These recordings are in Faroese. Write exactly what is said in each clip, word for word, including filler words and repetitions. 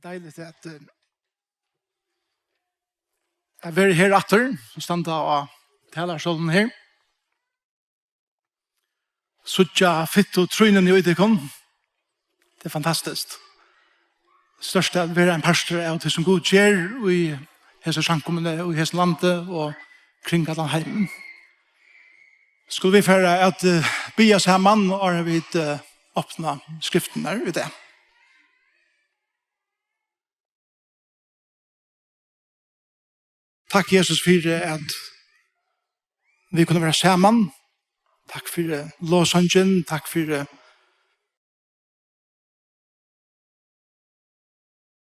Deiligt at, eh, at vera her aftur, og standa á talarstólnum her. Síggja fittu trýnini í tykkum. Tað er fantastiskt. Stórt at vera ein partur av tí sum Gud ger í hesi samkomuni, í hesum landi og kring allan heimin. Skulu vit fara at, eh, biðja saman, áðrenn vit, eh, opna skriftirnar í dag. Takk, Jesus, fyri at vit kunnu vera saman. Takk fyri lovsangin, takk fyri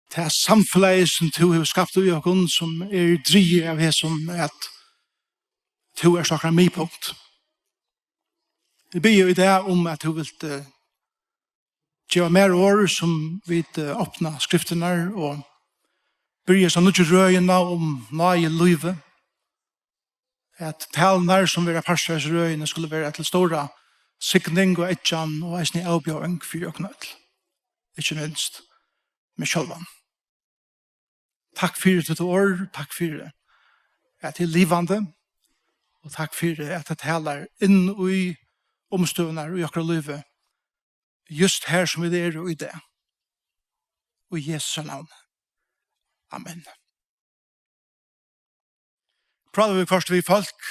tað samfelagið, sum tú hevur skapt í okkum, sum er drigið av hesum, at tú ert okkara miðpunkt. Eg biði í dag um, at tú vilt, eh, geva mær orð, sum vit, eh, opna skriftirnar og byrja hesa nýggju røðina um náði lívið. At talurnar, sum verða partur av hesi røðini, skulu vera til stóra signing og eggjan og eisini avbjóðing fyri okkum øll. Ikki minst meg sjálvan. Takk fyri títt orð, takk fyri at tað er livandi, og takk fyri at tað talar inn í umstøðurnar í okkara lívi, just her sum vit eru í dag. Í Jesu navni. Amen. Práta vit hvørt við fólk,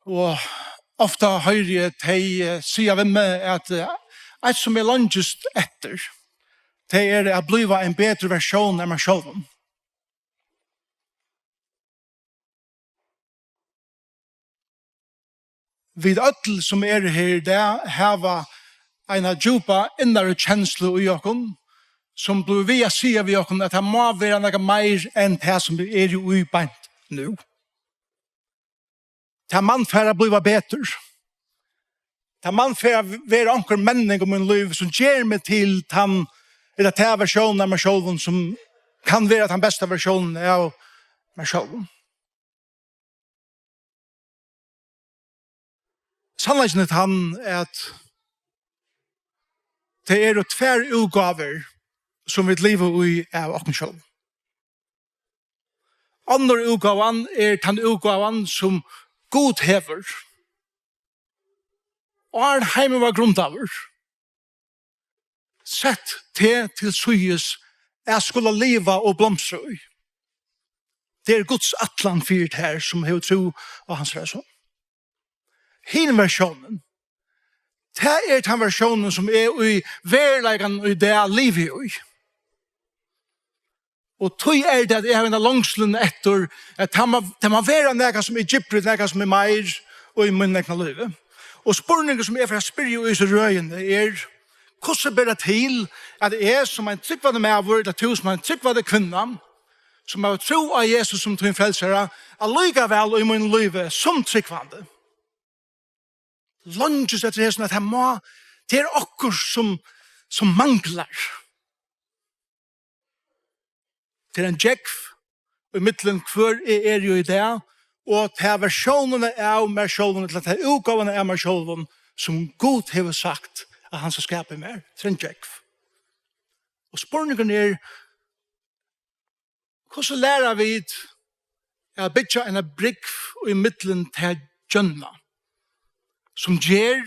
og ofta hoyri eg tey, eh, siga við meg, at, eh, eitt sum eg leingist eftir, tað er at blíva ein betri versjón av mær sjálvum. Vit øll, sum eru her í dag, hava eina djúpa innaru kenslu í okkum, sum blívur við at siga við okkum, at tað má vera nakað meir enn tað, sum vit eru í beint nú. Tað man fara at blíva betur. Tað man fara at vera onkur menning um mín lív, sum ger meg til tann, ella ta versjónin av mær sjálvum, sum kann vera tann besta versjónin av mær sjálvum. Sannleikin er tann, at tað eru tvær útgávur, sum vit liva í av okkum sjálvum. Onnur útgávan er tann útgávan, sum Gud hevur, áðrenn heimurin var grundaður, sett teg til síðis at skula liva og blomstra í. Tað er Guds ætlan fyri tær, sum hevur trú á hansara son. Hin versjónin, tað er tann versjónin, sum eg í veruleikanum í dag livi í. Og tí er tað, at eg havi eina longslin eftir, at tað má, tað má vera nakað, sum er djúpri, nakað, sum er meir í mínum egna lívi. Og spurningur, sum eg fari at spyrja í hesi røðini, er: hvussu ber tað til, at eg sum ein trúgvandi maður, ella tú sum ein trúgvandi kvinna, sum hevur trú á Jesus sum tín frelsara, allíkavæl í mínum lívi sum trúgvandi leingist eftir hesum, at tað má, tað er okkurt, sum, sum manglar. Tað er ein gjógv í millum, hvør eg eri í dag, og ta versjónina av mær sjálvum, ella ta útgávuna av mær sjálvum, sum Gud hevur sagt, at hann skal skapa í mær. Tað er ein gjógv. Og spurningurin er, hvussu læra vit at byggja eina brúgv í millum ta gjónna, sum ger,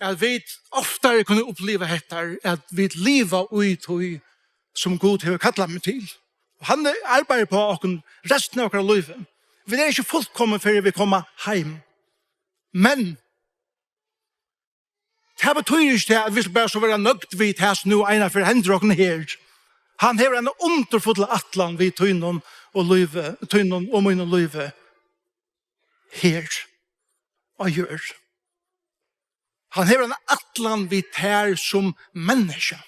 at vit oftari kunnu uppliva hetta, at vit liva í tí, sum Gud hevur kallað meg til? Og hann arbeiðir á okkum restina av okkara lívi. Vit eru ikki fullkomin, fyrr vit koma heim. Men tað betýðir ikki tað, at vit bara skulu vera nøgd við tað, sum nú einaferð hendir okkum her. Hann hevur eina undurfulla ætlan við tínum og lívi, tínum og mínum lívi her á jørð. Hann hevur eina ætlan við tær sum menniskja.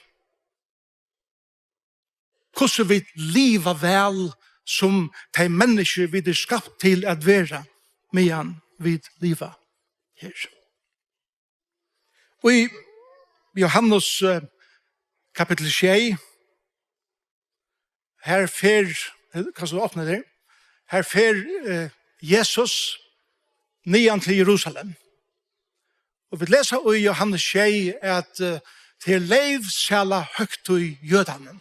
Hvussu vit liva væl sum tey menniskju, vit eru skapt til at vera, meðan vit liva her. Og í Jóhannes, eh, kapittul sjey, her fer, kanst tú opna tað? Her fer, eh, Jesus niðan til Jerusalem. Og vit lesa í Jóhannes sjey, at, eh, tað er leyvsælahøgtíð Jødanum.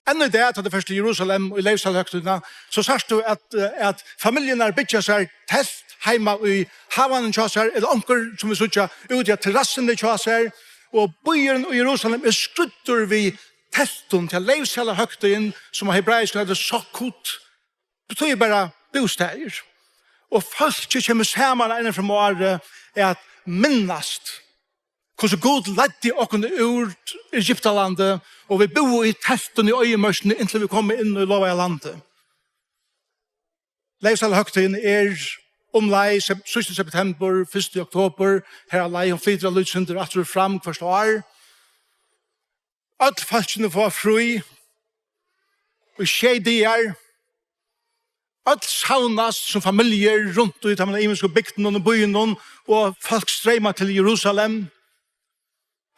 Enn í dag, tá tú fert til Jerusalem í leyvshalahøgtíðina, so sært tú, at, eh, at familjurnar byggja sær telt heima í havanum hjá sær, ella onkur, sum vit síggja, úti á terrassuni hjá sær, og býurin í Jerusalem er skrýddur við teltum, tí at leyvshalahøgtíðin, sum á hebraiskum eitur Sukkot, betýðir bara bústaðir. Og fólkið kemur saman eina ferð um árið at minnast, hvussu Gud leiddi okkum úr Egyptalandi, og vit búðu í teltum í oyðimørkini, inntil vit komu inn í lovaða landið. Leyvshalahøgtíðin er umleið sep-, síðsta septembur, fyrsta oktober, har er leið, hon flytur eitt lítið sindur aftur og fram hvørt ár. Øll fólkini fáa frí í sjey dagar. Øll savnast sum familjur runt í teimum ymisku bygdunum og býunum, og fólk streyma til Jerusalem.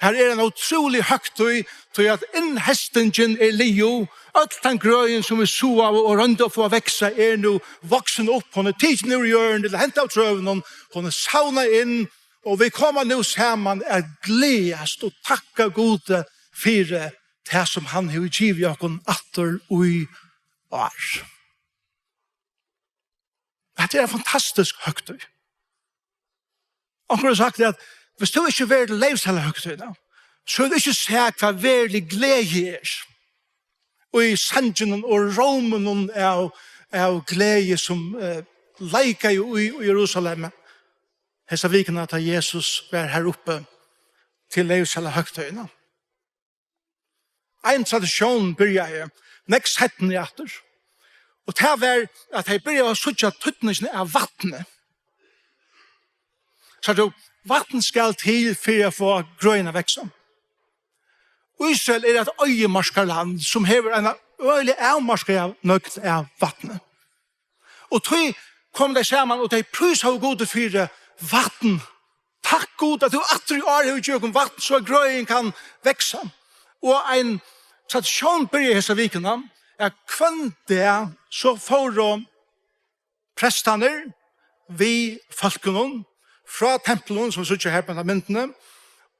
Her er ein ótrúlig høgtíð, tí at innhestingin er liðug. Øll tann grøðin, sum vit sáaðu og royndu at fáa at vaksa, er nú vaksin upp. Hon er tikin úr jørðini, ella hent av trøunum. Hon er savnað inn, og vit koma nú saman at gleðast og takka Gudi fyri tað, sum hann hevur givið okkum aftur í ár. Hetta er ein fantastisk høgtíð. Onkur hevur sagt, at viss tú ikki verður til leyvshalahøgtíðina, so hevur tú ikki sæð, hvat verulig gleði er, og í sanginum og róminum av, av gleði, sum, eh, leikaði í, í Jerusalem hesa vikuna, tá Jesus var har uppi til leyvshalahøgtíðina. Ein tradisjón byrjaði nógv seinni aftur, og tað var, at tey byrjaðu at síggja týdningin av vatni. Sært tú, vatn skal til fyri at fáa grøðina at vaksa. Ísrael er eitt oyðimarkarland, sum hevur eina øgiliga avmarkaða nøgd av vatni. Og tí komu tey saman, og tey prísaðu Gudi fyri vatn. Takk, Gud, at tú aftur í ár hevur givið okkum vatn, so at grøðin kann vaksa. Og ein tradisjón byrjaði hesa vikuna, at hvønn dag so fóru prestarnir við fólkunum frá templinum, sum vit síggja her á myndini,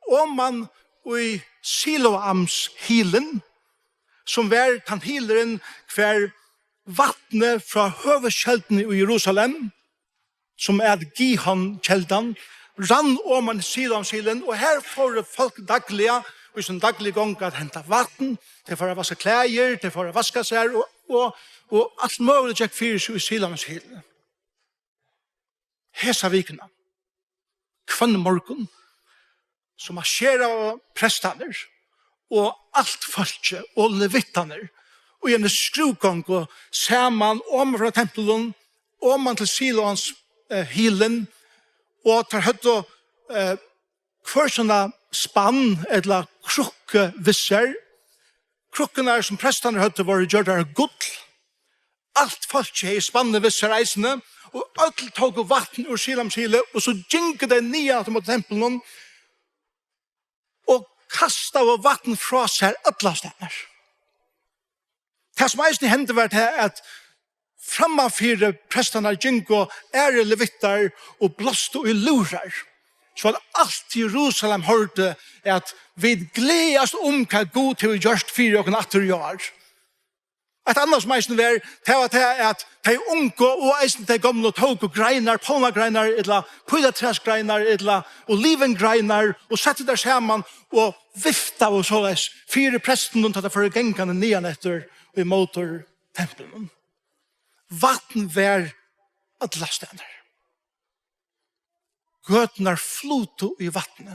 oman í Siloamshylin, sum var tann hylurin, hvar vatnið frá høvuðskelduni í Jerusalem, sum æt Gihon-keldan, rann oman í Siloamshylin, og her fóru fólk dagliga, í sín dagligu gongd, at henta vatn, tey fóru at vaska klæðir, tey fóru at vaska sær, og, og, og alt møguligt gekk fyri seg í Siloamshylin. Hesa vikuna, hvønn morgun, so marsjeraðu prestarnir og alt fólkið og levitarnir í eini skrúðgongu saman oman frá templinum, oman til Siloams, eh, hylin, og teir høvdu, eh, hvør sína spann ella krukku við sær. Krukkurnar, sum prestarnir høvdu, vóru gjørdar av gull. Alt fólkið hevði spannir við sær eisini, og øll tóku vatn úr Siloamshyli, og so gingu tey niðan aftur móti templinum og kastaðu vatn frá sær allastaðni. Tað, sum eisini hendi, var tað, at frammanfyri prestarnar gingu aðrir levitar og blástu í lúðrar, so at alt Jerusalem hoyrdi, at vit gleðast um, hvat Gud hevur gjørt fyri okkum aftur í ár. Eitt annað, sum eisini var, tað var tað, at tey ungu og eisini tey gomlu tóku greinar, pálmagreinar ella pílatræsgreinar ella olivengreinar og settu tær saman og viftaðu soleiðis fyri prestunum, tá teir fóru gangandi niðan eftir í móti templinum. Vatn var allastaðni. Gøturnar flutu í vatni,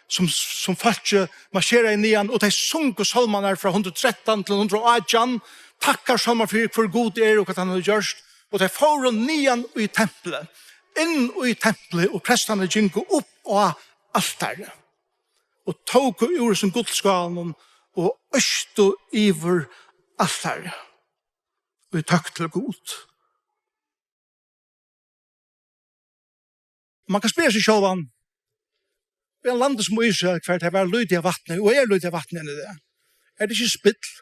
sum, sum fólkið marsjeraði niðan, og tey sungu sálmarnar frá hundrað og trettan til hundrað og átjan, takkarsálmar fyri, hvør Gud er og hvat hann hevur gjørt, og tey fóru niðan í templið, inn í templið, og prestarnir gingu upp á altarið og tóku úr hesum gullskálunum og østu yvir altarið í tøkt til Gud. Man kann spyrja seg sjálvan, í einum landi sum Ísrael, hvar tað var lítið av vatni, og er lítið av vatni enn í dag, er tað ikki spill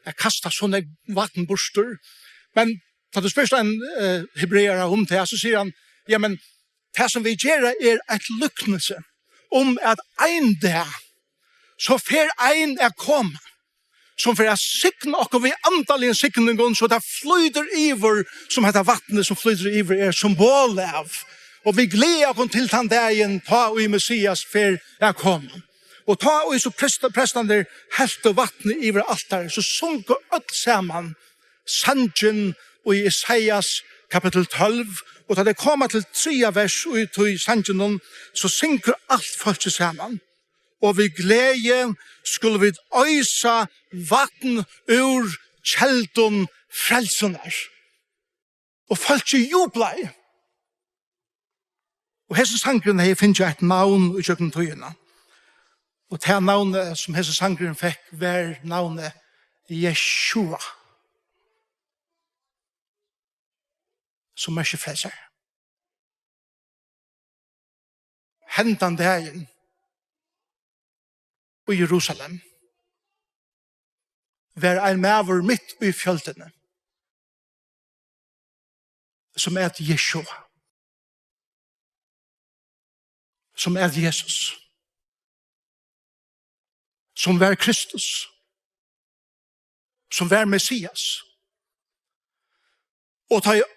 at kasta so nógv vatn burtur? Men tá tú spyrt ein, eh, hebreara um tað, so sigur hann, ja, men tað sum vit gera er eitt líknilsi um, at ein dag so fer ein at koma, sum fer at signa okkum við andaligum signingum, so tað flýtur yvir, sum hetta vatnið, sum flýtur yvir, er symbol av. Og vit gleða okkum til tann dagin, tá ið Messias fer at koma. Og tá ið so prest-, prestarnir heltu vatnið yvir altarið, so sungu øll saman sangin í Esaias kapittul tólv, og tá tey koma til triðja vers í tí sanginum, so syngur alt fólkið saman: "Og við gleði skulu vit oysa vatn úr keldum frelsunnar." Og fólkið juplaði. Og hesin sangurin hevði fingið eitt navn í gjøgnum tíðina. Og tað navnið, sum hesin sangurin fekk, var navnið Yeshua, sum merkir frelsari. Hendan dagin í Jerusalem var ein maður mitt í fjøldini, sum æt Yeshua, sum æt Jesus, sum var Kristus, sum var Messias. Og tá ið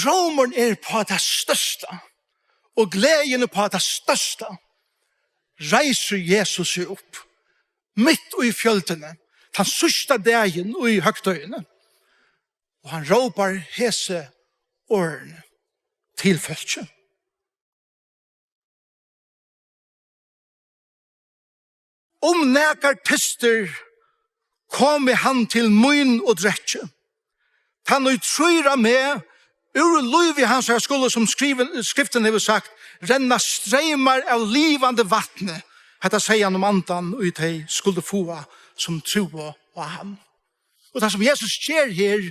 rómurin er á tað størsta, og gleðin er á tað størsta, reisir Jesus seg upp mitt í fjøldini, tann síðsta dagin í høgtíðini, og hann rópar hesi orðini til fólkið: "Um nakar tystir, komi hann til mín og drekki. Tann, ið trýr á meg, úr lívi hansara skulu, sum skrivin, skriftin hevur sagt, renna streymar av livandi vatni." Hetta segði hann um andan, ið tey skuldu fáa, sum trúðu á hann. Og tað, sum Jesus ger her,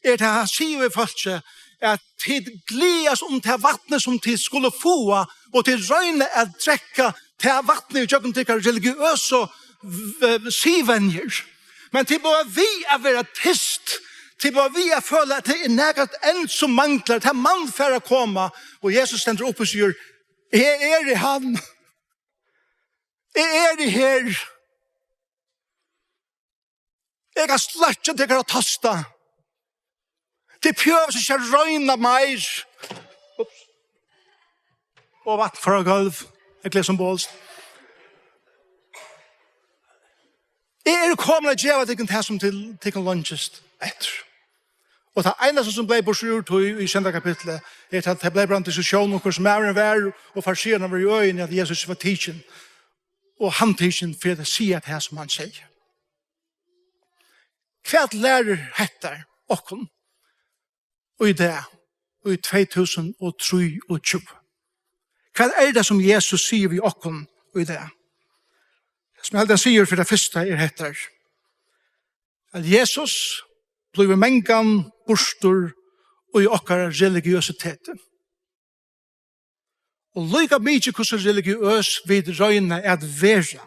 er tað, hann sigur við fólkið, at tit gleðast um tað vatnið, sum tit skulu fáa, og tit royna at drekka tað vatnið í gjøgnum tykkara religiøsu v-, siðvenjur. Men tit blíva við at vera tyst. Tit blíva við at føla, at tað er nakað enn sum manglar. Tað man fara at koma. Og Jesus stendur upp og sigur: "Eg eri hann. Eg eri her. Eg kann sløkkja tykkara tasta. Tit behøva ikki at royna meir." Ups. Og vatn fór á gólv. Eg gleði sum bolst. "Eg eri komin at geva tykkum tað, sum til, tykkum leingist eftir." Og tað einasta, sum bleiv burtur úr tí í sjeynda kapitli, er, at tað bleiv bara ein diskusjón um, hvør sum maðurin var, og fariseararnir vóru ueinigir, at Jesus var tikin og handtikin fyri at siga tað, sum hann segði. Hvat lærir hetta okkum í dag, í tvey túsund og trýogtjúgu? Hvat er tað, sum Jesus sigur við okkum í dag? Sum eg haldi, hann sigur fyri tað fyrsta, er hetta, at Jesus blívur mangan burtur í okkara religiøsiteti. Og líka mikið, hvussu religiøs vit royna at vera,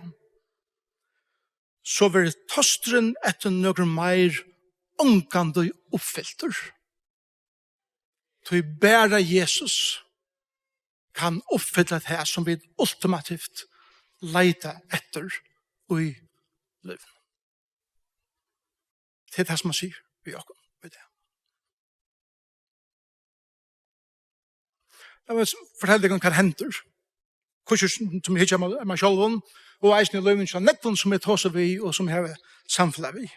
so verður tosturin eftir nøkrum meir ongantíð uppfyltur. Tí bara Jesus kann uppfylla tað, sum vit ultimativt leita eftir í lívinum. Tað er tað, sum hann sigur við okkum í dag. Lat meg s-, fortelja tykkum, hvat hendir. Hvussu sum eg hyggi at mær, mær sjálvum, og eisini í lívinum hjá nógvum, sum eg tosi við, og sum eg havi samfelag við.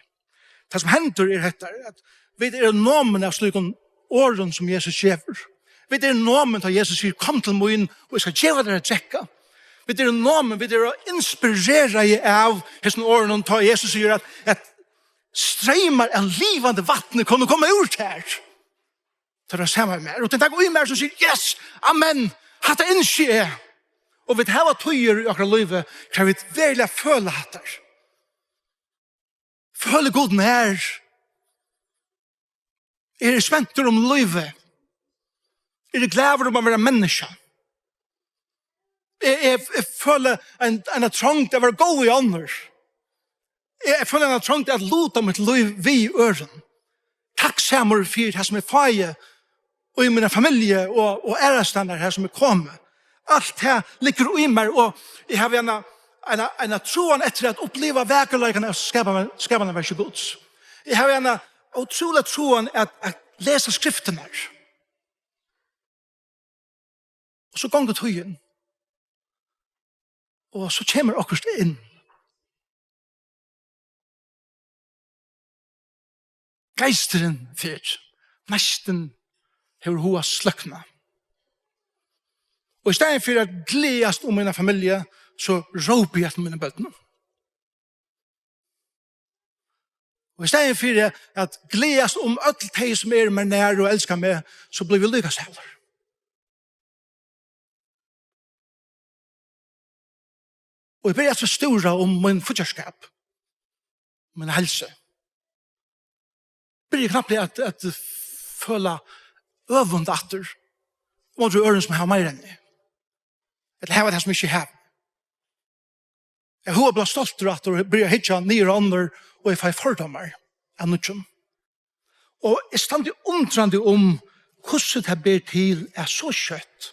Tað, sum hendir, er hetta, at vit eru nomin av slíkum orðum, sum Jesus gevur. Vit eru nomin, tá Jesus sigur: "Kom til mín, og eg skal geva tær at drekka." Vit eru nomin, vit eru inspireraði av hesum orðunum, tá Jesus sigur, at, at streymar av livandi vatni kunnu koma úr tær. Tað er tað sama við mær. Og tað er nakað í mær, sum sigur: "Yes, amen, hatta ynski eg." Og vit hava tíðir í okkara lívi, har vit veruliga føla hatta. Følir Gud nær? Eri eg spentur um lívið? Eri eg glaður um at vera menniskja? Eg, eg, eg føli ein, eina trongd at vera góð við onnur. Eg, eg føli eina trongd at luta mítt lív við øðrum. Takksamur fyri tað, sum eg fái í mína familju og, og aðrastaðni, har sum eg komi. Alt tað liggur í mær, og eg havi eina Eina, eina trúan eftir at uppliva vakurleikan av skapan-, skapanarverki Guds. Eg havi eina ótrúliga trúan at, at lesa skriftirnar. Og so gongur tíðin. Og so kemur okkurt inn. Geisturin fer. Neistin hevur hug at sløkna. Og í staðin fyri at gleðast um mína familju, so rópi eg eftir mínum børnum. Og í staðin fyri at gleðast um øll tey, sum eru mær nær og elska meg, so blívi eg líka sælur. Og eg byrji at stúra um mín fíggjarskap, mína heilsu. Byrji knappliga at, at føla øvund aftur, um øðrum, sum hava meira enn eg. Ella hava tað, sum eg ikki havi. Eg havi blivið stoltur aftur og byrja at hyggja niður á onnur, og eg fái fordómar av nýggjum. Og eg standi undrandi um, hvussu tað ber til, at so skjótt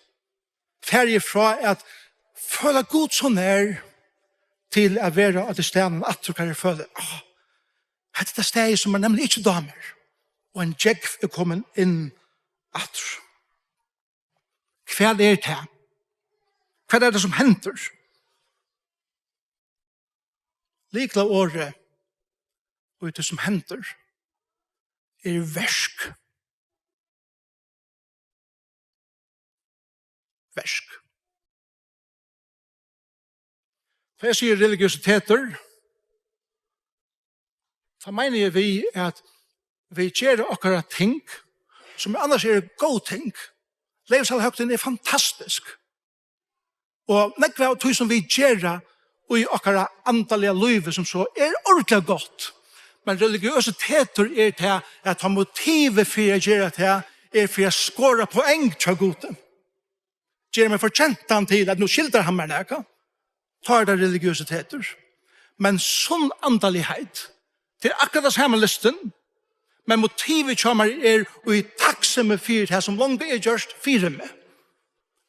fari eg frá at føla Gud so nær, til at vera á tí staðnum aftur, har eg føli, ah, hetta er tað staðið, sum er nemliga ikki dámar. Og ein gjógv er komin inn aftur. Hvat er tað? Hvat er tað, sum hendir? Lyklaorðið í tí, sum hendir, er verk. Verk. Tá eg sigi religiøsitetur, tá meini eg við, at vit gera okkara ting, sum annars eru góð ting. Leyvshællahøgtíðin er fantastisk. Og nógv av tí, sum vit gera í okkara andaliga lívi, sum so er ordiliga gott. Men religiøsitetur er tað, at tá motivið fyri at gera tað er fyri at skora poeng hjá Gudi. Ger meg fortjentan til, at nú skyldar hann mær nakað. Tá er tað religiøsitetur. Men sunn andaligheit, tað er akkurát tað sama lystin, men motivið hjá mær er í takksemi fyri tað, sum longu er gjørt fyri meg.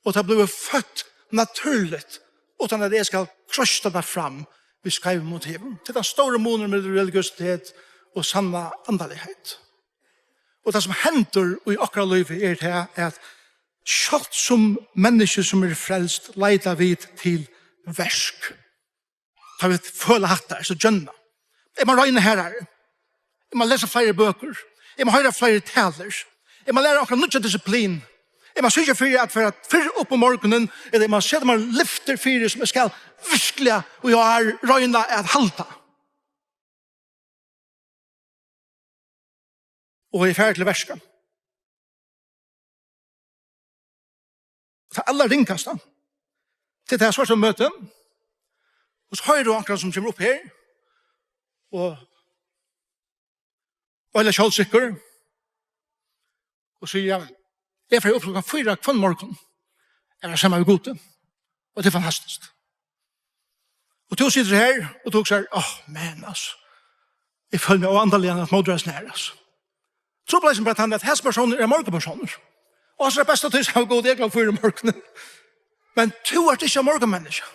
Og tað blívur føtt natúrligt, uttan at eg skal krosta tað fram við skeivum motivum. Tað er tann stóri munur millum religiøsitet og sanna andaligheit. Og tað, sum hendir í okkara lívi, er tað, at sjálvt sum menniskju, sum eru frelst, leita vit til verk. Tá vit føla hatta, so gjønna. Eg má royna harðari. Eg má lesa fleiri bøkur. Eg má hoyra fleiri talur. Eg má læra onkra nýggja disiplin. Eg má syrgja fyri at fara fyrr upp um morgunin, ella eg má seta mær lyftir fyri, sum eg skal virkuliga í ár royna at halda. Og eg fari til verka. Og tað allarringasta, tað er, tað er svart møti, og so hoyrir tú onkran, sum kemur upp her, og, og er sjálvsikkur, og sigur: "Ja, eg fari upp klokkan fýra hvønn morgun, eg eri saman við Gudi, og tað er fantastiskt." Og tú situr her, og tú hugsar: "Åh, men, altso, eg føli meg óandaligan at mótreiða sær, altso." Trupulleikin er bara tann, at hesin persónur er morgunpersónur. Og hann er best at tú sigur: "Gud, eg er klokkan fýra um morgunin." Men tú ert ikki ein morgunmenniskja.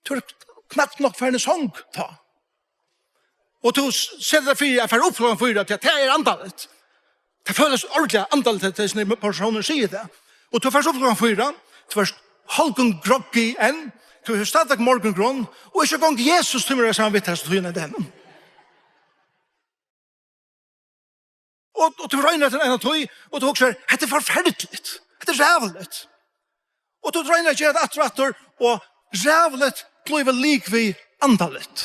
Tú ert knappt nokk farin í song tá. Og tú s-, setir teg fyri at fara upp klokkan fýra, tí at tað er andaligt. Tað følist ordiliga andaligt, at hesin persónur sigur tað. Og tú fert upp klokkan fýra, tú ert hálvgroggy enn, tú hevur stadigvekk morgungrund, og ikki eingong Jesus tímir at vera saman við tær hesa tíðina í degnum. Og, og tú roynir eftir eina tíð, og tú hugsar: "Hetta er forferdiligt. Hetta er ræðuligt." Og tú roynir at gera tað aftur og aftur, og ræðuligt blívur ligvið andaligt.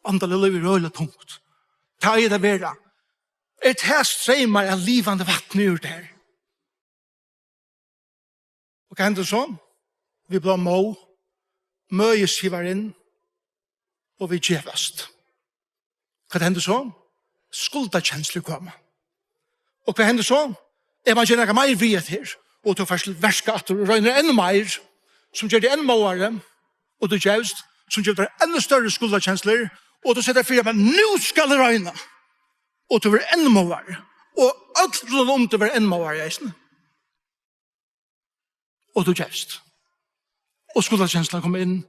Andaligt lív er øgiliga tungt. Tað er tað verra. Er tað streymar av livandi vatni úr tær? Og hvat hendir so? Vit blíva móð, møði sivar inn, og vit gevast. Hvat hendir so? Skuldakenslur koma. Og hvat hendir so? Eg má gera nakað meir við hetta her. Og tú fert til verka aftur og roynir enn meir, sum ger teg enn móðari, og tú gevst, sum gevur tær enn størri skuldakenslur, og tú setir fyri, men nú skal eg royna. Og tú verður enn móðari. Og øll rundan um teg verða enn móðari eisini. Og tú gevst. og skuldakenslan koma inn.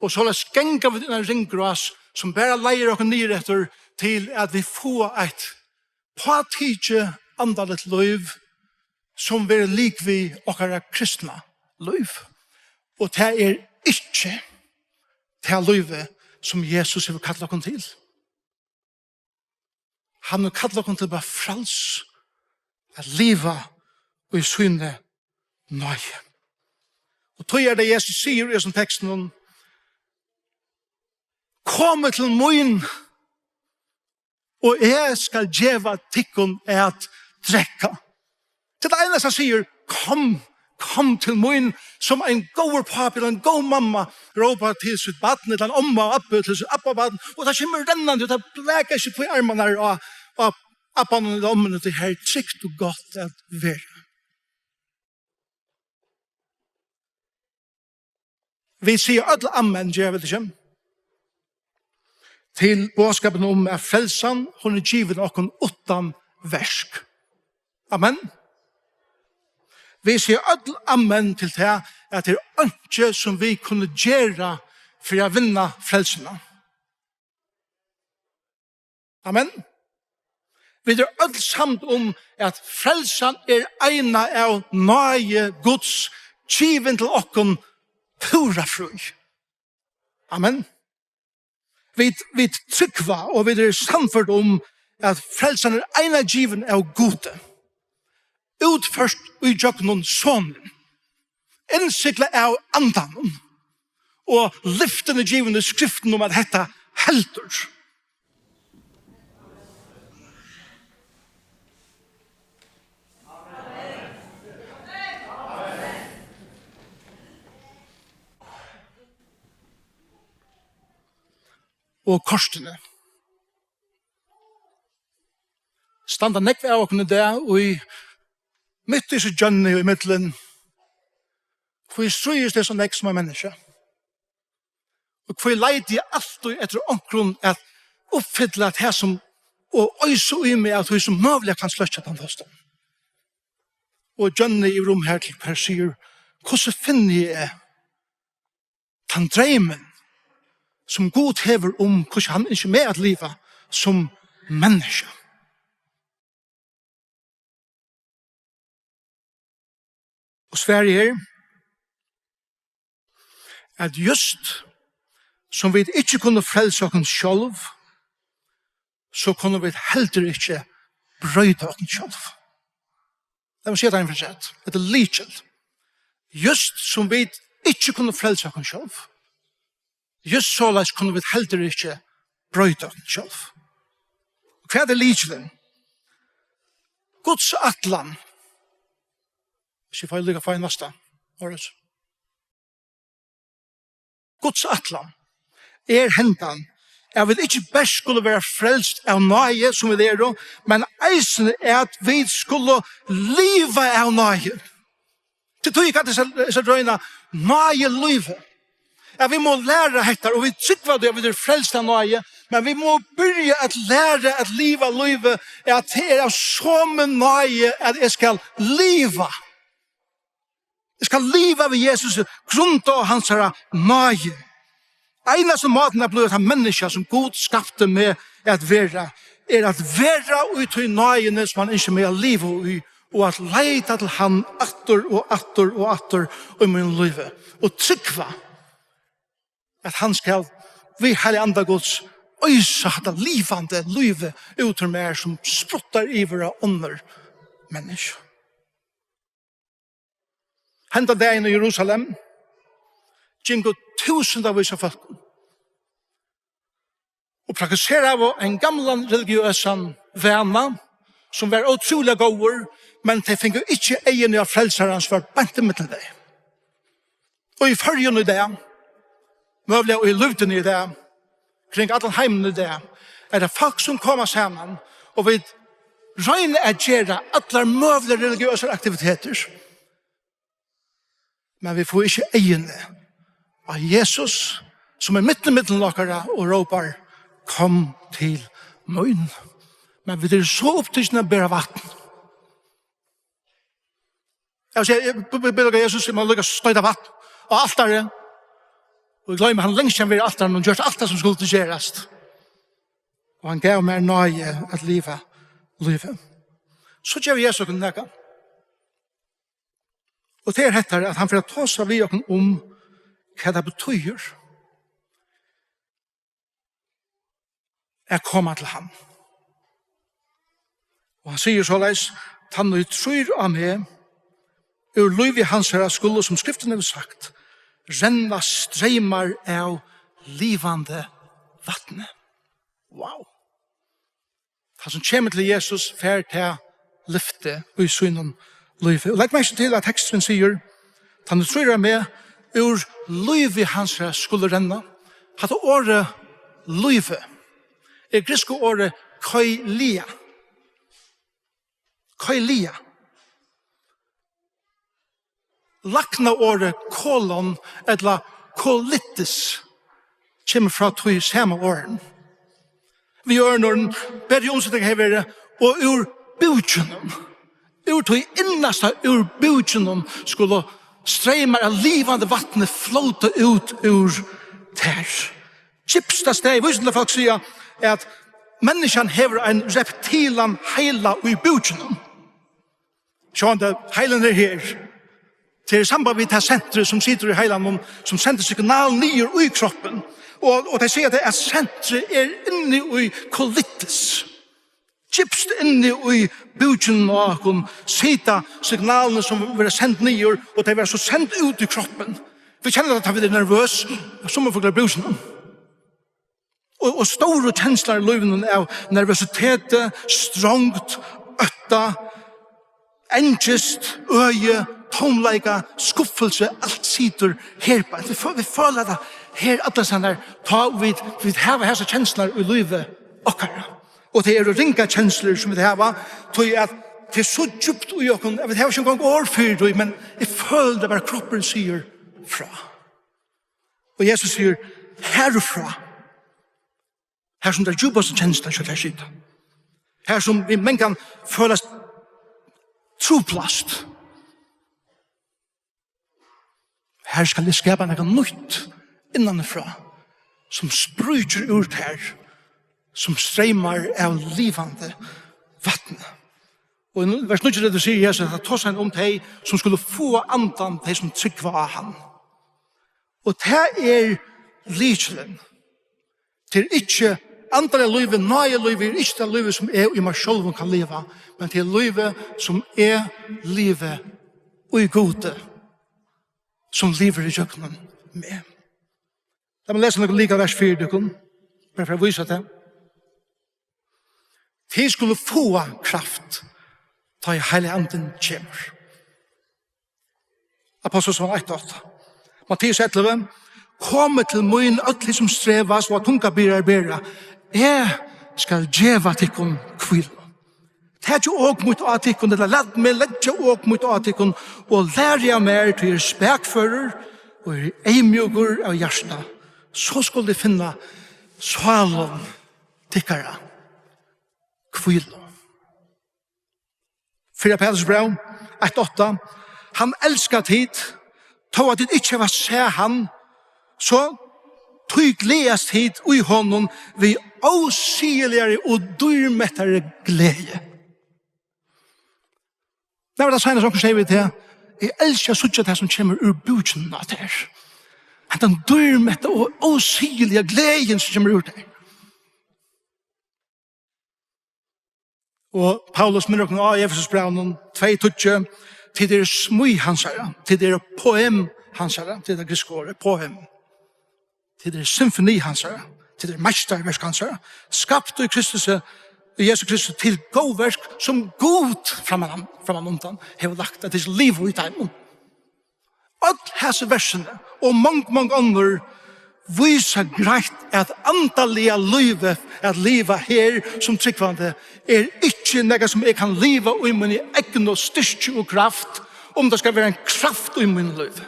Og soleiðis ganga vit inn í ein ringrás, sum bara leiðir okkum niður eftir til at vit fáa eitt pátikið andaligt lív, sum verður lik við okkara kristna lív. Og tað er ikki tað lívið, sum Jesus hevur kallað okkum til. Hann hevur kallað okkum til at vera fræls, at liva í síni náði. Og tí er tað, Jesus sigur í hesum tekstinum: "Komið til mín, og eg skal geva tykkum at drekka." Tað er tað einasta, hann sigur: "Kom, kom til mín." Sum ein góður pápi ella ein góð mamma rópar til sítt barn, ella ein omma og abbi til sítt abbabarn, og tað kemur rennandi, og tað blakar seg upp í armarnar á, á abbanum ella ommuni, tí her er trygt og gott at vera. Vit siga øll amen, gera vit ikki? Til boðskapin um at frelsan, hon er givin okkum uttan verk. Amen. Vit siga øll amen til tað, at tað er einki, sum vit kunnu gera fyri at vinna frelsuna. Amen. Vit eru øll samd um, at frelsan er eina av náði Guds, givin til okkum púra frí. Amen. Vit, vit trúgva, og vit eru sannførd um, at frelsan er eina givin av Gudi, útført í gjøgnum Sonin, innsiglað av Andanum, og lyftin er givin í Skriftunum um, at hetta heldur. Og kortini standa nógv av okkum í dag í mitt í so gjønni og í millum: Hví stríðist eg so nógv sum ein menniskja? Og hví leiti eg altíð eftir onkrum at uppfylla tað sum, og oysa í meg av tí sum møguliga kann sløkkja tann tostan? Og gjønni yvir um her til hvør sigur: Hvussu finni eg tann dreymin, sum Gud hevur um, hvussu hann ynskir meg at liva sum menniskja? Og svarið er, at júst sum vit ikki kunnu frelsa okkum sjálv, so kunnu vit heldur ikki broyta okkum sjálv. Lat meg siga tað einaferð afturat. Hetta er lykil. Júst sum vit ikki kunnu frelsa okkum sjálv, júst soleiðis kunnu vit heldur ikki broyta okkum sjálv. Og hvat er lykilin? Guds ætlan. Hvis eg fái líka fáa næsta. Orðið. Guds ætlan er hendan, at vit ikki bert skulu vera frelst av náði, sum vit eru, men eisini at vit skulu liva av náði. Til tí er tað, eg skal royna, náðilívið. At vit mugu læra hetta, og vit trúgva tí, at vit eru frelst av náði, men vit mugu byrja at læra at liva lívið, at tað er av somu náði, at eg skal liva. Eg skal liva við Jesus, grundað á hansara náði. Einasti mátin at blíva tað menniskja, sum Gud skapti meg at vera, er at vera í tí náðini, sum hann ynskir meg at liva í, og at leita til hann aftur og aftur og aftur í mínum lívi. Og trúgva, at hann skal við Heilaga Anda Guds oysa hetta livandi lívið út úr mær, sum spruttar yvir á onnur menniskju. Henda dagin í Jerusalem gingu túsundavís av fólkum og praktiseraðu ein gamlan religiøsan vana, sum var ótrúliga góður, men tey fingu ikki eyguni á Frelsaran, sum var beint ímillum tey. Og í Føroyum í dag, møguliga í Lúðrani í dag, kring allan heimin í dag, er tað fólk, sum koma saman, og vit royna at gera allar møguligar religiøsar aktivitetir. Men vit fáa ikki eyguni á Jesus, sum er mitt ímillum okkara og rópar: "Kom til mín." Men vit eru so upptikin at bera vatn. Eg sigi, eg b-, b-, biðja Jesus, eg má líka stoyta vatn á altarið. Og eg gloymi, hann langt síðan var á altarinum og gjørt alt tað, sum skuldi gerast. Og hann gav mær náði at liva lívið. So gevur Jesus okkum nakað. Og tað er hetta, at hann fer at tosa við okkum um, hvat tað betýðir at koma til hann. Og hann sigur soleiðis: "Tann, ið trýr á meg, úr lívi hansara skulu, sum Skriftin hevur sagt, renna streymar av livandi vatni." Wow. Hann sum kemur til Jesus, fær tað lyfti í sínum lívi. Og legg merki til, at teksturin sigur: "Tann, ið trýr á meg, úr lívi hansara skulu renna." Hatta orðið lívi er grikska orðið koilia. Koilia. Læknaorðið kolon ella kolitis kemur frá tí sama orðinum. Við øðrum orðum, betri umseting hevði verið: "Og úr búkinum." Úr tí innasta, úr búkinum, skulu streymar av livandi vatni flóta út úr tær. Djúpsta stað, vísindafólk siga, at menniskjan hevur ein reptilan heila í búkinum. Sjálvandi, heilin er her. Tað er í samband við tað sentrið, sum situr í heilanum, sum sendir signal niður í kroppin. Og, og tey siga, at, at sentrið er inni í kolitis. Djúpst inni í búkinum á okkum sita signalini, sum verða send niður, og tey verða so send út í kroppin. Vit kenna tað, tá vit eru nervøs, sum fuglar í búkinum. Og, og stóru kenslur í lívinum av nervøsiteti, strongd, ótta, angist, øði, tómleika, skuffelse, alt situr her bara. Vit fø-, vit føla tað her, allar sandar, tá vit, vit hava hesar kenslur í lívi okkara. Og tað eru ringar kenslur, sum vit hava, tí at tað er so djúpt í okkum, at vit hava ikki eingong orð fyri tí, men eg føli tað bara, kroppurin sigur frá. Og Jesus sigur: "Herfrá." Her sum tær djúpastu kenslur hjá tær sita. Her sum vit mangan følast truplast. Her skal eg skapa nakað nýtt innanfrá, sum spríkir úr tær, sum streymar av livandi vatni. Og í vers níggju sigur Jesus, at tosa hann um tey, sum skulu fáa andan, tey sum trúgva á hann. Og tað er lykilin. Tað er ikki andaliga lívið, náði lívið, er ikki tað lívið, sum eg í mær sjálvum kann liva, men tað er lívið, sum eg livi í Gudi, sum livir í gjøgnum meg. Lat meg lesa nøkur líka vers fyri tykkum, bara fyri at vísa tað. Tit skulu fáa kraft, tá ið Heilagi Andin kemur. Ápostlasøgan eitt átta. Matteus ellivu: "Komið til mín, øll tit sum strevast og tungar byrðar bera, eg skal geva tykkum hvílu. Takið ok mítt á tykkum," ella lat meg leggja ok mítt á tykkum, "og lærið av mær, tí eg eri spakførur og eri eyðmjúkur av hjarta, so skulu tit finna sálum tykkara hvílu." Fyrra Peturs bræv eitt átta: "Hann elskar tit, tó at tit ikki hava sæð hann, so tí gleðast tit í honum við ósigiligari og dýrmettari gleði." Nær var tað seinast, onkur segði við teg: "Eg elski at síggja tað sum kemur úr búkinum á tær." Hendan dýrmetta og ósigiliga gleðin sum kemur úr tær. Og Paulus minnir okkum á í Efesusbrævinum tvey tíggju: "Tit eru smíð hansara, tit eru poem hansara", tað er tað grikska orðið, poem. "Tit eru symfoni hansara, tit eru meistaraverk hansara, skapt í Kristusi, í Jesu Kristi til góð verk, sum Gud framman, framman undan hevur lagt, at tit liva í teimum." Øll hasi versini og mong, mong onnur vísa greitt, at andaliga lívið at liva her sum trúgvandi er ikki nakað, sum eg kann liva í míni egnu styrki og kraft, um tað skal vera ein kraft í mínum lívi.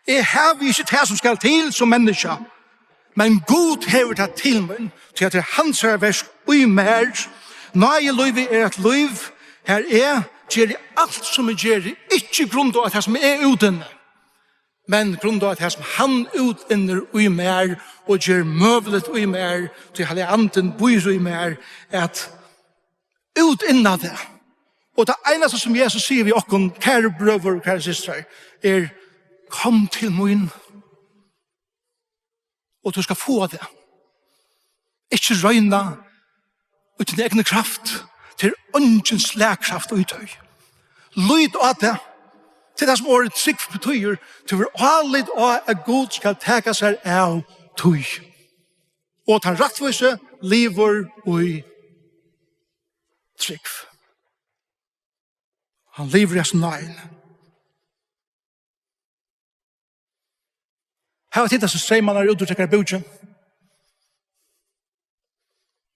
Eg havi ikki tað, sum skal til sum menniskja, men Gud hevur tað til mín, tí at tað er hansara verk í mær. Náðilívið er eitt lív, har eg geri alt, sum eg geri, ikki grundað á tað, sum eg útinni, Men grundað á tað, sum hann útinnir í mær og ger møguligt í mær, tí Heilagi Andin býr í mær, at útinna tað. Og tað einasta, sum Jesus sigur við okkum, kæru brøður og kæru systrar, er: Kom til mín, og tú skalt fáa tað. Ikki royna í tíni egnu kraft, tað er eingin slagkraft í tí. Lít á tað. Tað er tað, sum orðið trúgv betýðir. Tú hevur álit á, at Gud skal taka sær av tí. Og tann rættvísi livir í trúgv. Hann livir í hesum náðini. Hava tit hasar streymarnar út úr tykkara búki?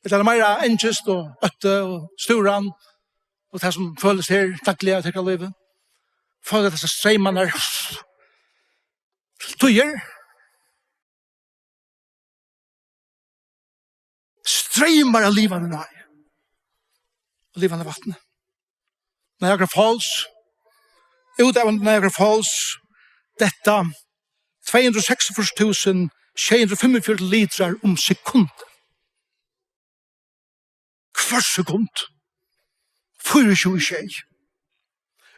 Ella er tað meira angist og ótti og stúran og tað, sum følist her dagliga í tykkara lívi? Føla hasar streymarnar til tíðir? Streymar av livandi náði og livandi vatni. Niagara Falls, út av Niagara Falls, detta tvey hundrað og seksogfýrs túsund sjey hundrað og fimmogfjøruti litrar um sekund. Hvørt sekund. Fýraogtjúgu sjey.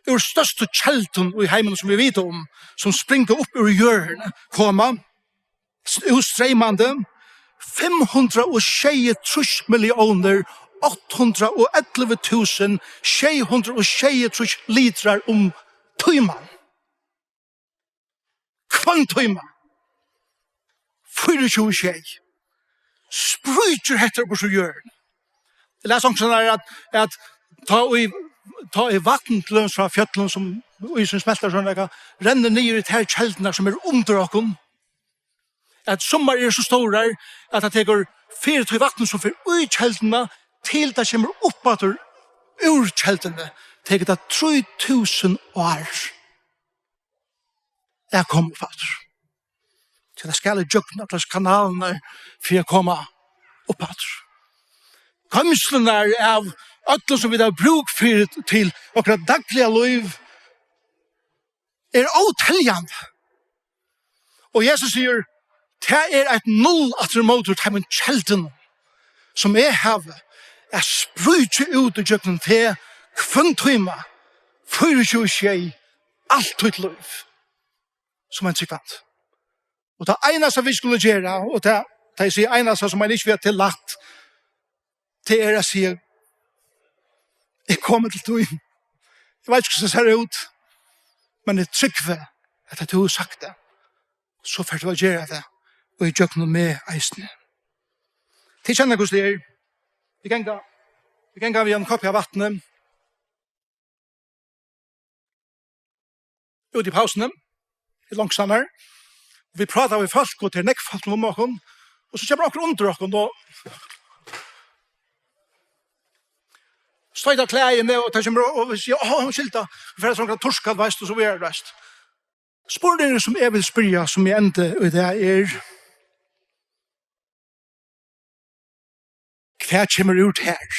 Úr størstu keldum í heiminum, sum vit vita um, sum springa upp úr jørðini, koma s-, útstreymandi fimm hundrað og sjeyogtrýss milliónir átta hundrað og ellivu túsund sjey hundrað og sjeyogtrýss litrar um tíman. Hvønn tíma. Fýraogtjúgu sjey. Spríkir hetta upp úr jørðini. Eg las onkustaðni, at, at tá ið, tá ið vatn til dømis frá fjøllum, sum ísurin smeltar, sovorðið, rennur niður í tær keldurnar, sum eru undir okkum, at summar eru so stórar, at tað tekur fyri tí vatnið, sum fer í kelduna, til tað kemur upp aftur úr kelduni, tekur tað trý túsund ár at koma upp aftur. So tað skal ígjøgnum allar kanalirnar fyri at koma upp aftur. Goymslurnar av øllum, sum vit hava brúk fyri til okkara dagliga lív, er óteljandi. Og Jesus sigur: "Tað er eitt null aftur ímóti teimum keldum, sum eg havi at spríkja út ígjøgnum teg hvønn tíma, fýraogtjúgu sjey, alt títt lív, sum ein trúgvandi." Og tað einasta, vit skulu gera, og tað, tað eg sigi einasta, sum ein ikki vil til lætt, tað er at siga: "Eg komi til tín. Eg veit ikki, hvussu tað sær út, men eg trúgvi, at tú hevur sagt tað." So fert tú at gera tað, og ígjøgnum meg eisini. Tit kenna, hvussu tað er. Vit ganga, vit ganga við einum koppi av vatni úti í pausuni, í longstanum. Vit práta við fólk, og tað er nógv fólk um okkum. Og so kemur onkur undir okkum og stoytar klæðini, og tað kemur og, og vit siga: "Á, umskylda, vit fara so at turka, veitst tú, so víðari, veitst." Spurningurin, sum eg vil spyrja, sum eg endi í dag, er: Hvat kemur úr tær,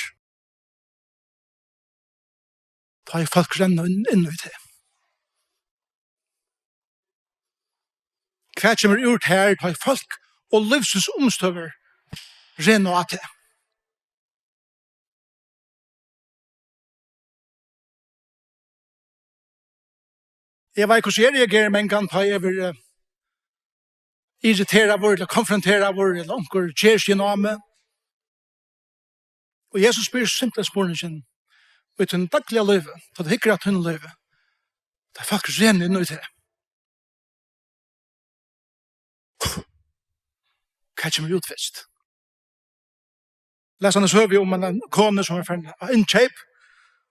tá ið fólk renna inn, inn í teg? Hvat kemur úr tær, tá ið fólk og lívsins umstøður renna á teg? Eg veit, hvussu eg reageri mangan, tá eg verði, eh, irriteraður ella konfronteraður, ella onkur ger seg inn á meg. Og Jesus spyr simpla spurningin: í tínum dagliga lívi, tá tú hyggur at tínum lívi, tá fólk renna inn í teg, hvat kemur út fyrst? Lesa eina søgu um eina konu, sum er farin á innkeyp,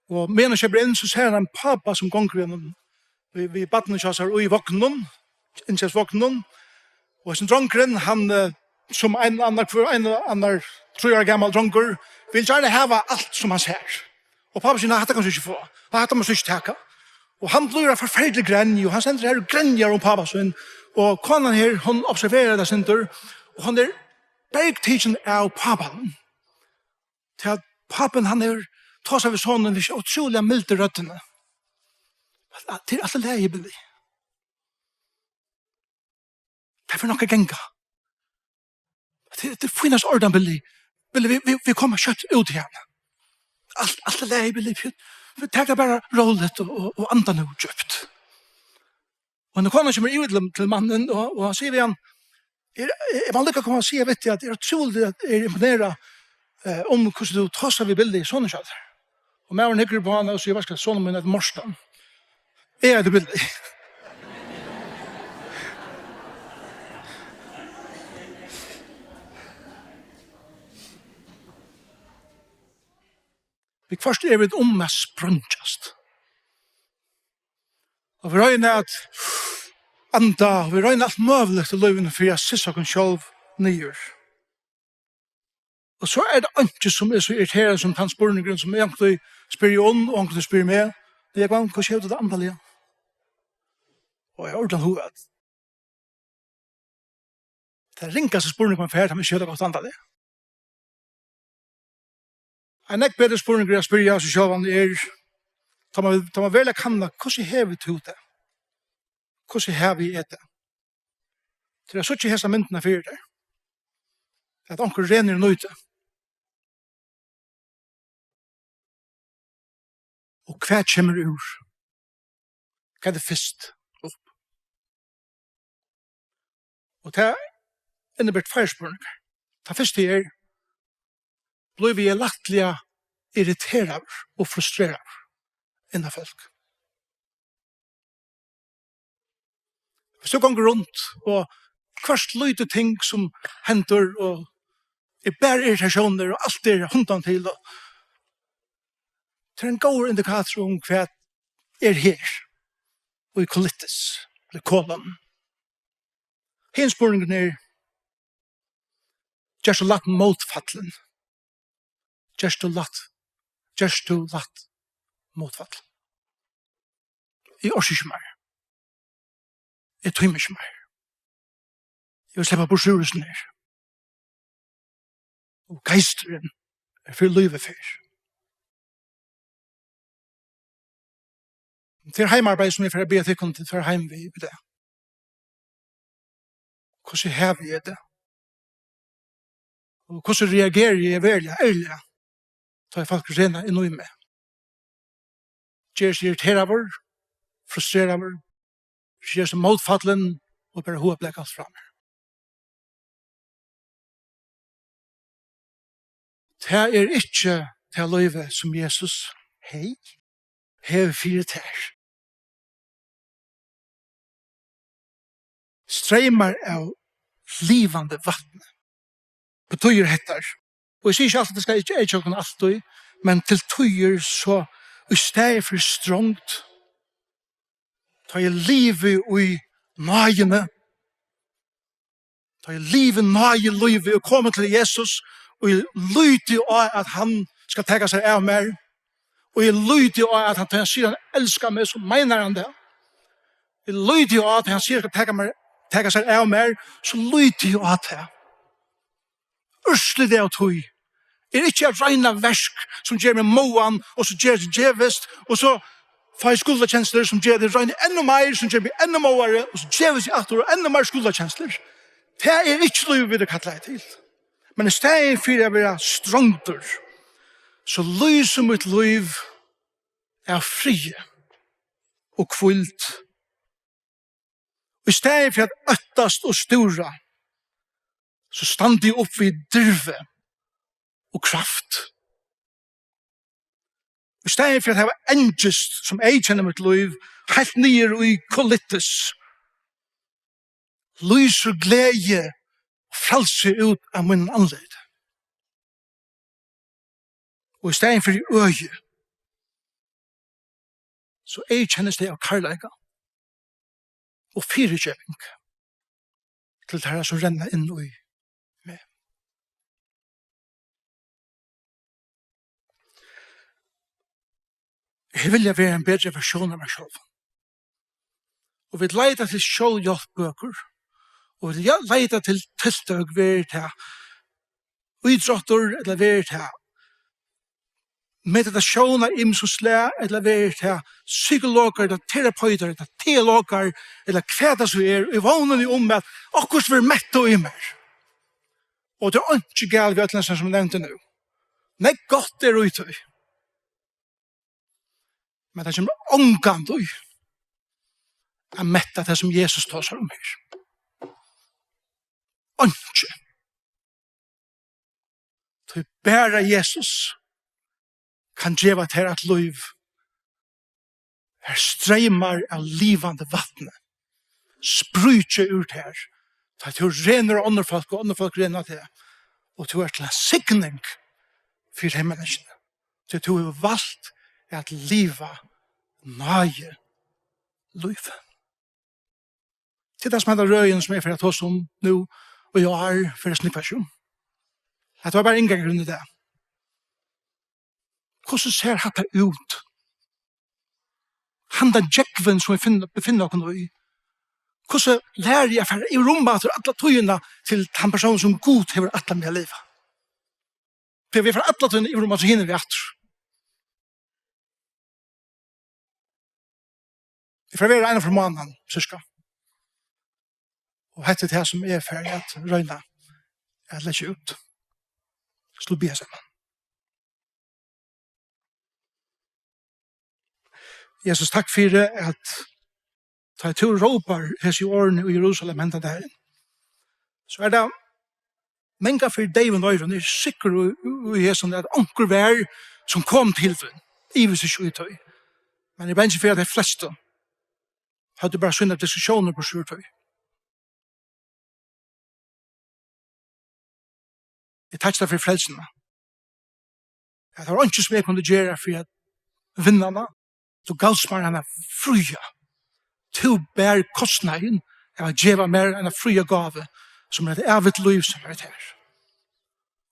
og meðan hon keypir inn, so sær hon ein pápa, sum gongur við einum, við, við barninum hjá sær í vogninum, innkeypsvogninum. Og hesin drongurin, hann, eh, sum ein annar, hvør ein annar trý ára gamal drongur, vil gjarna hava alt, sum hann sær. Og pápin sigur: "Nei, hatta kanst tú ikki fáa. Nei, hatta mást tú ikki taka." Og hann blívur ein forferdiligur grenji, og hann stendur her og grenjar um pápa sín. Og konan her, hon observerar tað sindur, og hon er bergtikin av pápanum. Tí at pápin, hann hevur tosað við sonin við so ótrúliga mildu røddini. At, at tað er alt í lagi, Billy. Tað fer nokk at ganga. Tað, tað er fínasta ordan, Billy. Billy, vit, vit, vit koma skjótt út í hana. Alt, alt er í lagi, Billy. Vit, vit taka bara róligt og, og, og anda nú djúpt. Og ein kona kemur yvir til, til mannin, og, og hann sigur við hann, er, er, man líka koma og siga við teg, at er ótrúligt, at er imponerað, eh, um hvussu tú tosar við Billy, sonin hjá tær. Og maðurin hyggur upp á hana og sigur, veitst tú hvat, sonur mín eitur Mortan. Eg eiti Billy. Viðhvørt eru vit um at spreingjast. Og vit royna at anda, og vit royna alt møguligt í lívinum fyri at sissa okkum sjálv niður. Og so er tað einki, sum er so irriterandi sum tann spurningurin, sum eg onkuntíð spyrji um, og onkuntíð spyrji meg, Jógvan, hvussu hevur tú tað andaliga? Og eg havi ordiligan hug at tað ringasta spurning, man fær, tá man ikki hevur tað gott andaliga. Ein nógv betri spurningur at spyrja seg sjálvan er, tá man, tá man veruliga kanna, hvussu hevur tú tað? Hvussu havi eg tað? Tí at síggja hesa myndina fyri tær, at onkur renur í nýti. Og hvat kemur úr? Hvat er fyrst upp? Og tað inniber tveir spurningar. Tann fyrsti er, blívi eg lættliga irriteraður og frustreraður inn á fólk? Viss tú gongur runt og hvørt lítið ting sum hendir og er bara irritatiónir og alt er hundan til, og tað er ein góður indikator um hvat er her í kolitis, ella kolon. Hin spurningurin er, gerst tú lætt mótfallin? Gerst tú lætt, gerst tú lætt mótfallin? Eg orki ikki meir. Eg tími ikki meir. Eg vil sleppa burtur úr hesum her. Og geisturin er fyri lívið fyrr. Tað er heimaarbeiði, sum eg fari at biðja tykkum til at fara heim við í dag. Hvussu havi eg tað? Og hvussu reageri eg veruliga, ærliga, tá ið fólk rena inn í meg? Ger eg irriteraður, frustreraður, ger eg mótfallin og bara hugablaka alt frá mær? Tað er ikki tað lívið, sum Jesus, hey, hevur fyri tær. Streymar av livandi vatni, betýðir hetta. Og eg sigi ikki altíð, tað skal ikki eyðkjóka okkum altíð, men til tíðir so í staðin fyri strongd, tá eg livi í náðini, tá eg livi náðilívið og komi til Jesus, og eg líti á, at hann skal taka sær av mær, og eg líti á, at hann, tá hann sigur, hann elskar meg, so meinar hann tað. Eg líti á, at hann sigur, skal taka mær, taka sær av mær, so líti eg á tað. Úrslitið av tí er ikki at royna verk, sum ger meg móðan, og so ger, gevist, og so fái eg skuldakenslur, sum ger, at eg royni enn meir, sum ger meg enn móðari, og so gevist eg aftur, og enn meir skuldakenslur. Tað er ikki lívið, vit eru kallaðir til. Men í staðin fyri at vera strongdur, so lýsir mítt lív av friði og hvíld. Í staðin fyri at óttast og stúra, so standi eg upp við dirvi og kraft. Í staðin fyri at hava angist, sum eyðkennir mítt lív, heilt niður í kolitis, lýsir gleði og frælsi út av mínum andliti. Og í staðin fyri øði, so eyðkennist tað av kærleika og fyrigeving til teirra, sum renna inn í meg. Eg vilji vera ein betri versjón av mær sjálvum. Og vit leita til sjálvhjálpsbøkur, og vit ja-, leita til tiltøk, verður tað ítróttur, ella verður tað meditasjón av ymsum slag, ella verið tað psykologar, ella terapeutar, ella teologar, ella hvat tað so er, í vónini um, at okkurt verður mettað í mær. Og tað er einki galið við øllum, sum eg nevndi nú. Nógv gott er í tí. Men tað kemur ongantíð at metta tað, sum Jesus tosar um her. Einki. Tí bara Jesus kann geva tær eitt lív, har streymar av livandi vatni spríkja úr tær, tá tú renur á onnur fólk, og onnur fólk rena á teg, og tú ert til ein signing fyri tey menniskjuni, tí tú hevur valt at liva náði lív. Til tað sum henda røðin, sum eg fer at tosa um nú, og í ár, fyri at snúgva seg um. Hetta var bara inngangurin í dag. Hvussu sær hatta út? Handan djógvin, sum vit finna, befinna okkum í. Hvussu læri eg at fara yvir um aftur alla tíðina til tann persón, sum Gud hevur ætlað meg at liva? Tí vit fara alla tíðina yvir um aftur, hinir við aftur. Eg fari at vera eina ferð um mánaðin, cirka. Og hetta er tað, sum eg fari at royna at leggja út. Skulu biðja saman. Jesus, takk fyri, at tá tú rópar hesi orðini í Jerusalem henda dagin, so er tað mangan fyri deyvum oyrum. Eg eri sikkur í, í, í hesum, at onkur var, sum kom til tín, ivist ikki í tí. Men eg eri bangin fyri, at tey flestu høvdu bara sínar diskusjónir burtur úr tí. Eg takki tær fyri frelsuna. At tað var einki, sum eg kundi gera fyri at vinna hana. Tú gavst mær hana fría. Tú ber kostnaðin av at geva mær eina fría gávu, sum er eitt ævigt lív, sum er her.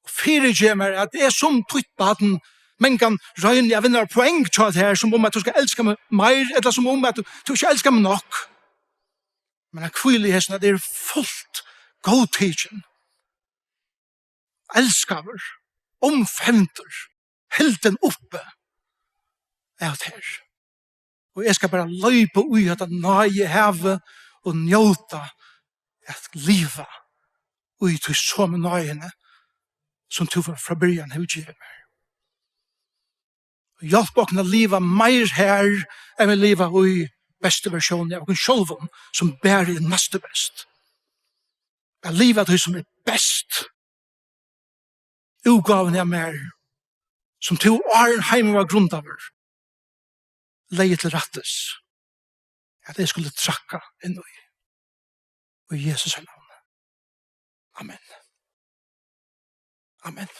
Og fyrigev mær, at eg sum títt barn mangan royni at vinna poeng hjá tær, sum um at tú skal elska meg meir, ella sum um at tú, tú ikki elskar meg nokk. Men at hvíla í hesum, at eg eri fult góðtikin, elskaður, umfevndur, hildin uppi av tær. Og eg skal bara leypa í hetta náðihavið og njóta at liva í tí somu náðini, sum tú frá, frá byrjan hevur givið mær. Og hjálp okkum at liva meir her, enn vit liva í bestu versjóni av okkum sjálvum, sum bara er næstu best. At liva tí, sum er best. Útgávuni av mær, sum tú, áðrenn heimurin var grundaður, legði til rættis, at eg skuldi traðka inn í. Í Jesu navni. Amen. Amen.